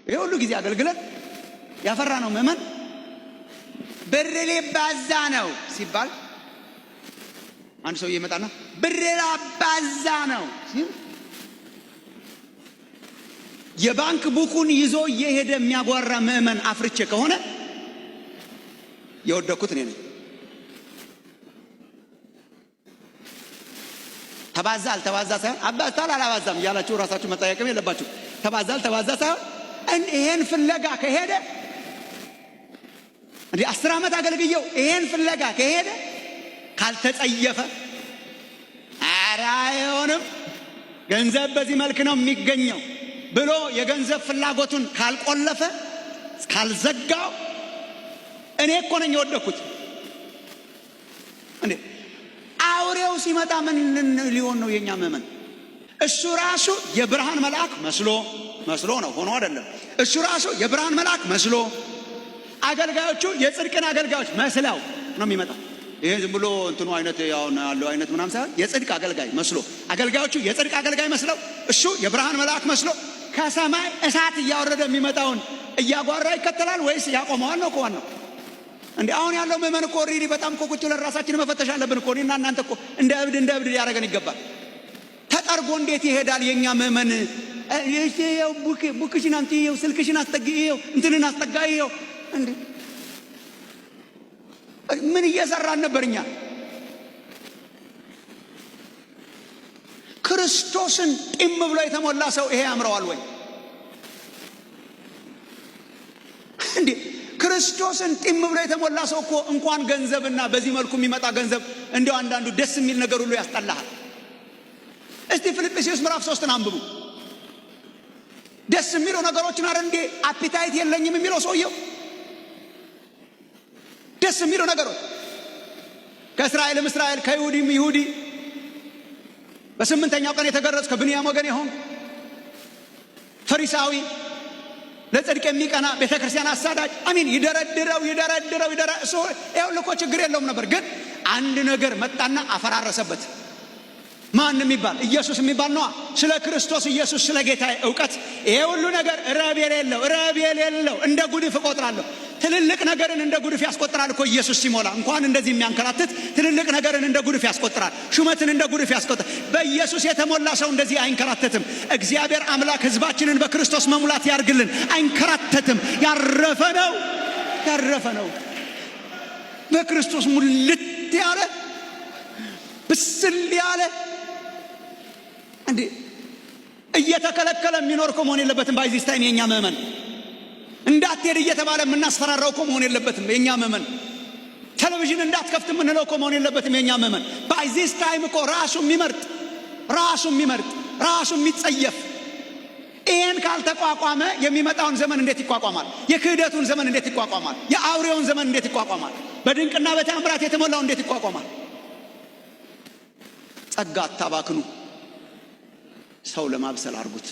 ይሄ ሁሉ ጊዜ አገልግለን ያፈራነው ምእመን ብር ሊባዛ ነው ሲባል፣ አንድ ሰውዬ ይመጣና ብር ላባዛ ነው ሲል፣ የባንክ book ኡን ይዞ እየሄደ የሚያጓራ ምእመን አፍርቼ ከሆነ የወደኩት እኔ ነኝ። ተባዛ አልተባዛ ሳይሆን፣ አባዝታል አላባዛም እያላችሁ ራሳችሁ መጠየቅም የለባችሁ። ተባዛ አልተባዛ ሳይሆን ይሄን ፍለጋ ከሄደ፣ እንዲህ 10 ዓመት አገልግየው ይሄን ፍለጋ ከሄደ፣ ካልተጸየፈ፣ ኧረ አይሆንም፣ ገንዘብ በዚህ መልክ ነው የሚገኘው ብሎ የገንዘብ ፍላጎቱን ካልቆለፈ፣ ካልዘጋው፣ እኔ እኮ ነኝ የወደኩት። እንዴ፣ አውሬው ሲመጣ ምን ሊሆን ነው የኛ ምእመን? እሱ ራሱ የብርሃን መልአክ መስሎ፣ መስሎ ነው፣ ሆኖ አይደለም። እሱ ራሱ የብርሃን መልአክ መስሎ፣ አገልጋዮቹ የጽድቅን አገልጋዮች መስለው ነው የሚመጣው። ይሄ ዝም ብሎ እንትኑ አይነት ያለው አይነት ምናምን ሳይሆን የጽድቅ አገልጋይ መስሎ፣ አገልጋዮቹ የጽድቅ አገልጋይ መስለው፣ እሱ የብርሃን መልአክ መስሎ ከሰማይ እሳት እያወረደ የሚመጣውን እያጓራ ይከተላል ወይስ ያቆመዋል ነው እኮ ዋናው። እንዴ፣ አሁን ያለው ምእመን እኮ really በጣም እኮ ቁጭ ብለን ራሳችንን መፈተሽ አለብን እኮ። እኔና እናንተ እኮ እንደ እብድ እንደ እብድ ሊያደርገን ይገባል። ተጠርጎ እንዴት ይሄዳል የእኛ ምእመን? ይኸው book ሽን አምጪ፣ ይኸው ስልክሽን አስጠጊ፣ ይኸው እንትንን አስጠጋ፣ ይኸው። እንዴ፣ ምን እየሰራን ነበር እኛ? ክርስቶስን ጢም ብሎ የተሞላ ሰው ይሄ ያምረዋል ወይ? እንዴ፣ ክርስቶስን ጢም ብሎ የተሞላ ሰው እኮ እንኳን ገንዘብና በዚህ መልኩ የሚመጣ ገንዘብ እንዲያው አንዳንዱ ደስ የሚል ነገር ሁሉ ያስጠላሃል። እስቲ ፊልጵስዩስ ምዕራፍ 3ን አንብቡ። ደስ የሚሉ ነገሮችን አረ እንዴ appetite የለኝም የሚለው ሰውየው፣ ደስ የሚሉ ነገሮች፣ ከእስራኤልም እስራኤል፣ ከይሁዲም ይሁዲ፣ በስምንተኛው ቀን የተገረዝኩ፣ ከብንያም ወገን የሆንኩ፣ ፈሪሳዊ፣ ለጽድቅ የሚቀና፣ ቤተ ክርስቲያን አሳዳጅ፣ I mean ይደረድረው ይደረድረው ይደረ እሱ ይኸው ልኮ ችግር የለውም ነበር። ግን አንድ ነገር መጣና አፈራረሰበት። ማን የሚባል? ኢየሱስ የሚባል ነዋ። ስለ ክርስቶስ ኢየሱስ ስለ ጌታ እውቀት ይሄ ሁሉ ነገር ረብ የሌለው፣ ረብ የሌለው እንደ ጉድፍ እቆጥራለሁ። ትልልቅ ነገርን እንደ ጉድፍ ያስቆጥራል እኮ ኢየሱስ ሲሞላ። እንኳን እንደዚህ የሚያንከራትት፣ ትልልቅ ነገርን እንደ ጉድፍ ያስቆጥራል። ሹመትን እንደ ጉድፍ ያስቆጥራል። በኢየሱስ የተሞላ ሰው እንደዚህ አይንከራተትም። እግዚአብሔር አምላክ ሕዝባችንን በክርስቶስ መሙላት ያርግልን። አይንከራተትም። ያረፈ ነው፣ ያረፈ ነው። በክርስቶስ ሙልት ያለ፣ ብስል ያለ፣ እንዴ፣ እየተከለከለ የሚኖር እኮ መሆን የለበትም። By this time የእኛ ምእመን እንዳትሄድ እየተባለ የምናስፈራራው እኮ መሆን የለበትም። የእኛ ምእመን ቴሌቪዥን እንዳትከፍት የምንለው እኮ መሆን የለበትም። የእኛ ምእመን by this time እኮ ራሱ የሚመርጥ፣ ራሱ የሚመርጥ፣ ራሱ የሚጸየፍ፣ ይህን ካልተቋቋመ የሚመጣውን ዘመን እንዴት ይቋቋማል? የክህደቱን ዘመን እንዴት ይቋቋማል? የአውሬውን ዘመን እንዴት ይቋቋማል? በድንቅና በተአምራት የተሞላው እንዴት ይቋቋማል? ጸጋ አታባክኑ። ሰው ለማብሰል አድርጉት።